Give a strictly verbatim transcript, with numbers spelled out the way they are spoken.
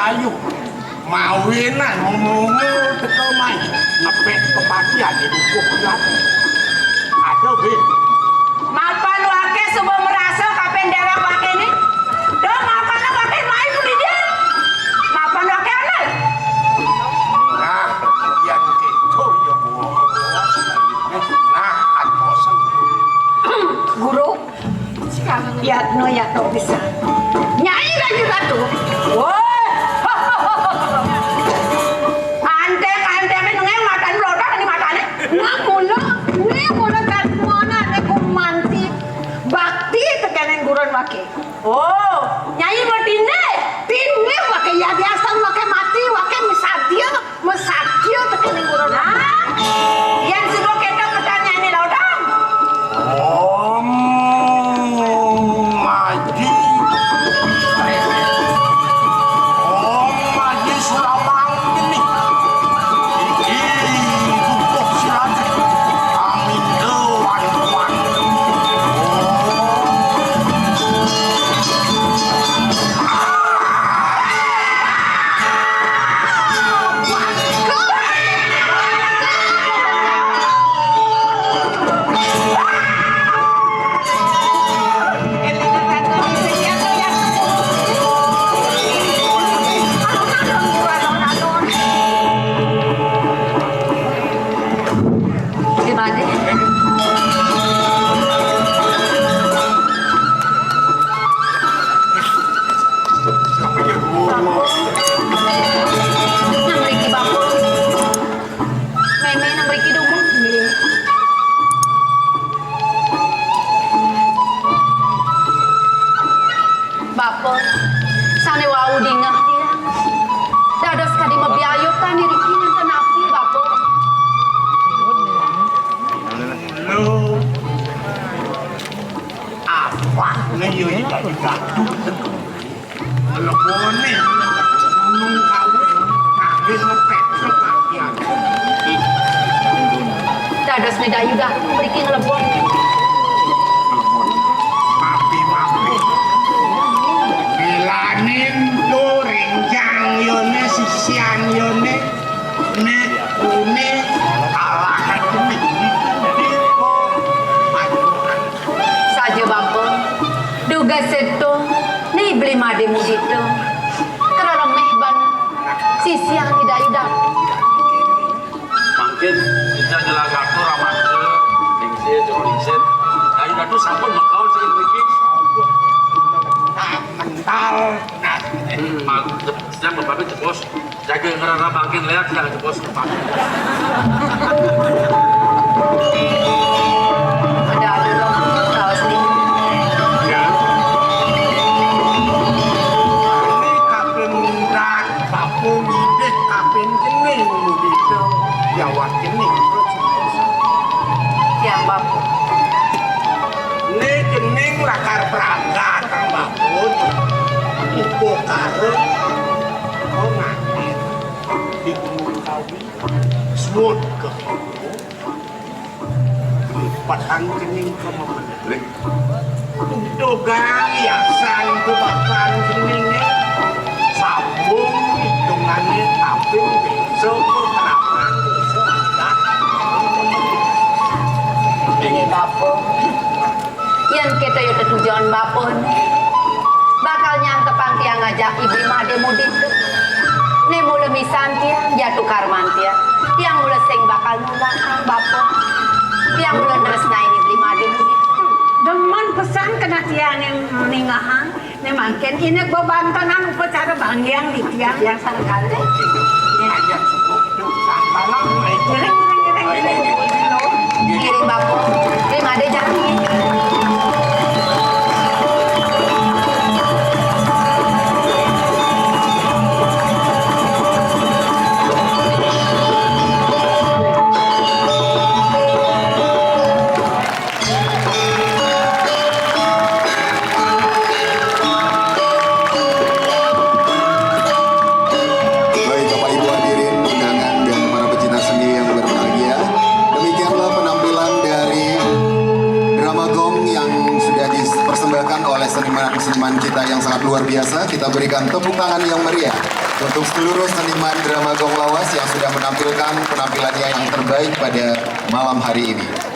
Ayo, mawinan ngomong teka mai ngepek kepati ane dukuh kuat. Ada, Be. Mapan wake suba merasa kapen dewek wake ni? Do mapan wake mai budi dia. Mapan wake ane? Nah, yan keto ya, Bu. Nah, anu bosen. Guru, yatno yato pisan. Nyai Rayu Ratu. Woi. Antek, antek, nengeng matan blodak ni matane. Nah, mula, ni mula gatmana ne gumanti bakti tekening guron wake. Oh, Nyai mau tine? Tine wake ya biasa wake mati, wake misadia. Mesakit tekening urun. Nah, yan suba keto pertanyaan ni, Laudang. Om Maji. Om Maji Suramang ini. Iki bubuh silat. Kami dewan wan. Nang mriki, Bapak. Meme nang mriki dumun. Nggih. Bapak, sane wau dingeh tiang. Dados kadi mabiayutan iriki nenten napi, Bapak? Lho. Apa ne yo iki dadi gaduh? Lebone Gunung Kawi kangge ngepek sebagian. Dados Ni Dayu Datu mriki nglebon. Nglebon. Mapi-mapi. Milanin do renjang yone sisian yone. Nek une kalah nek dipo. Saja bapa, dugas seto, ni beli made mudita. Kereremeh ban sisian Ni Dayu Datu. Mangkin kita nyelagatur amangka, lingsir, jero lingsir. Dayu Datu sampun mekaon saking mriki. Mental. Hmm, ma-, jep-, jep-, jep-, jebos. Jaga ngerara bangkin leak, kita jebos ke bangkin. Ada, ada dong, kaos ni. Ya. Ini kaping undang, papung idih kaping kening, begitu. Jawab kening, terus. Siap, Bapak. Ini kening lakar berangkat, Bapak. Upakara Oh, ngaten. Di Gunung Kawi, suud ka Gunung, lipetan kening ka memenerik. Udogang yasan kebakan keninge, sambung hitungane kaping desa, keterangan desa adat. Ini bapa. Yen keto ya tetujon bapane, bakal nyangkepang tiang ngajak Ibli Made mudita. Ne mula misan tiang, jatu karman tiang. Tiang mula sing bakal nulakang bapa. Tiang mula nresnain Ibli Made mudita. Demen pesan kena tiange ningehang. Ne mangkin indik bebantenan upacara banggiang di tiang. Tiang sareng kalih. Ngiring, ngiring, ngiring, ngiring. Ngiring, Bapak. Ngiring, Ade, jangan. Baik, Bapak Ibu hadirin undangan dan para pecinta seni yang berbahagia, demikianlah penampilan dari Drama Gong yang sudah dipersembahkan oleh seniman-seniman kita yang sangat luar biasa. Kita berikan tepuk tangan yang meriah. Untuk seluruh seniman drama Gong Lawas yang sudah menampilkan penampilannya yang terbaik pada malam hari ini.